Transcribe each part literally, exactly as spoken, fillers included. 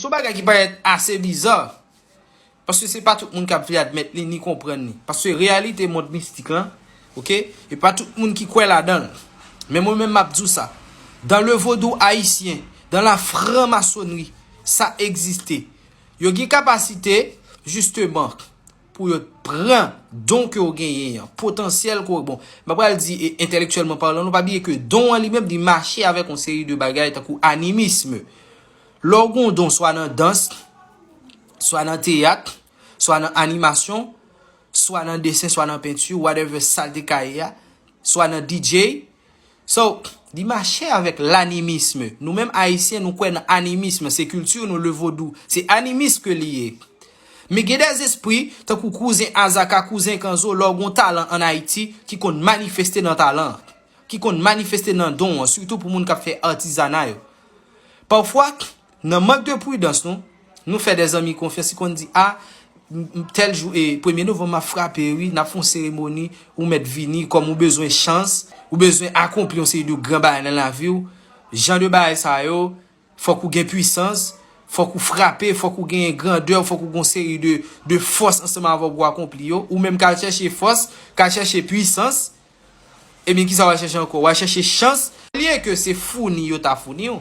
Se yon bagay ki parèt ase biza. Paske se pa tout moun k ap vle admèt li ni konprann li. Paske reyalite mond mistik lan, oke, e pa tout moun ki kwè ladan l. Men mwen menm m ap di w sa. Dans le vaudou haïtien, dans la franc-maçonnerie, sa egziste. Yo gen kapasite, jisteman, pou yo pran don ke w genyen an, potansyèl ke w, bon, m pa pral di, e, entèlektyèlman palan, nou pa bliye ke don an li menm, li mache avèk yon seri de bagay tankou animism. Lè w gen yon don, swa nan dans, swa nan teyat, swa nan animasyon, swa nan desen, swa nan penti, whatever sa l te ka ye a, swa nan D J. So, li mache avèk lanimism. Nou menm Ayisyen, nou kwè nan animism, se kilti nou, le vodou. Se animis ke li ye. Men gen dèzespri, tankou kouzen Azaka, kouzen Kanzo, lè w gen yon talan ann Ayiti, ki konn manifeste nan talan an, ki konn manifeste nan don an, sitou pou moun k ap fè atizana yo. Pafwa, nan mank de pridans nou, nou fè de zanmi konfyans, ki konn di, a, m- m- tèl jou, e, premye novanm ap frape, wi, n ap fè yon seremoni, ou mèt vini, kòm ou bezwen chans, ou bezwen akonpli yon seri de gran bagay nan lavi w, jan de bagay sa yo, fòk ou gen pwisans, fòk ou frape, fòk ou genyen grandè, fòk ou gen yon seri de, de fòs ansanm avè w pou w akonpli yo. Ou menm k al chèche fòs, k al chèche pwisans, ebyen, kisa w al chèche ankò? W al chèche chans. Olye ke se founi yo ta founi w,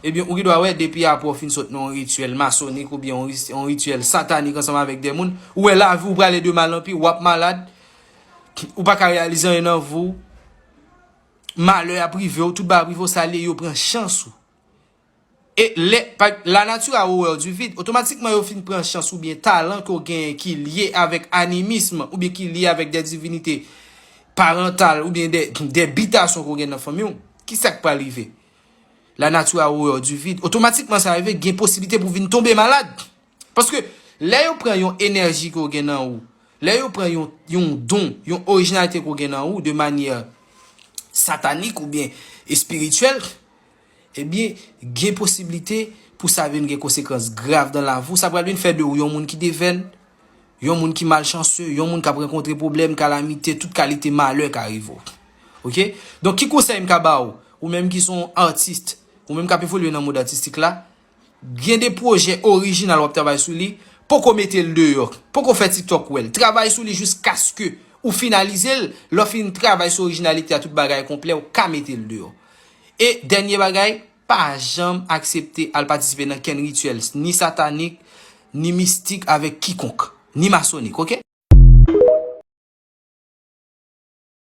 ebyen, ou gen dwa wè, depi apre w fin sot nan yon rityèl masonik oubyen yon ri- yon rityèl satanik ansanm avèk de moun, ou wè lavi w prale de mal an pi, w ap malad, ou pa ka reyalize anyen nan vi w, malè ap rive w, tout bagay ap rive w, sa l ye, yo pran chans ou. E lè, pa- la nature a horreur du vide, otomatikman yo fin pran chans oubyen talan ke w genyen ki lye avèk animism oubyen ki lye avèk de divinite parantal oubyen de, de bitasyon ke w gen nan fanmi w. Kisa k pral rive? La nature a horreur du vide. Otomatikman sa rive, gen posiblite pou w vin tonbe malad. Paske lè yo pran yon enèji ke w gen nan ou, lè yo pran yon, yon don, yon orijinalite ke w gen nan ou de manyè satanik oubyen espirityèl, ebyen, gen posiblite pou sa vin gen konsekans grav nan lavi w. Sa pral vin fè de ou yon moun ki devèn, yon moun ki malchanse, yon moun k ap rankontre pwoblèm, kalamite, tout kalite malè ka rive w. Oke? Donk, ki konsèy m ka ba w, ou menm ki se yon atis, ou menm k ap evolye nan mond atistik la, gen de pwojè orijinal w ap travay sou li, poko mete l deyò, poko fè TikTok wè l. Travay sou li jiskaske ou finalize l. Lè w fin travay sou orijinalite a, tout bagay konplè, ou ka mete l deyò. E dènye bagay, pa janm aksepte al patisipe nan kenn rityèl, ni satanik, ni mistik avèk kikonk, ni masonik, oke?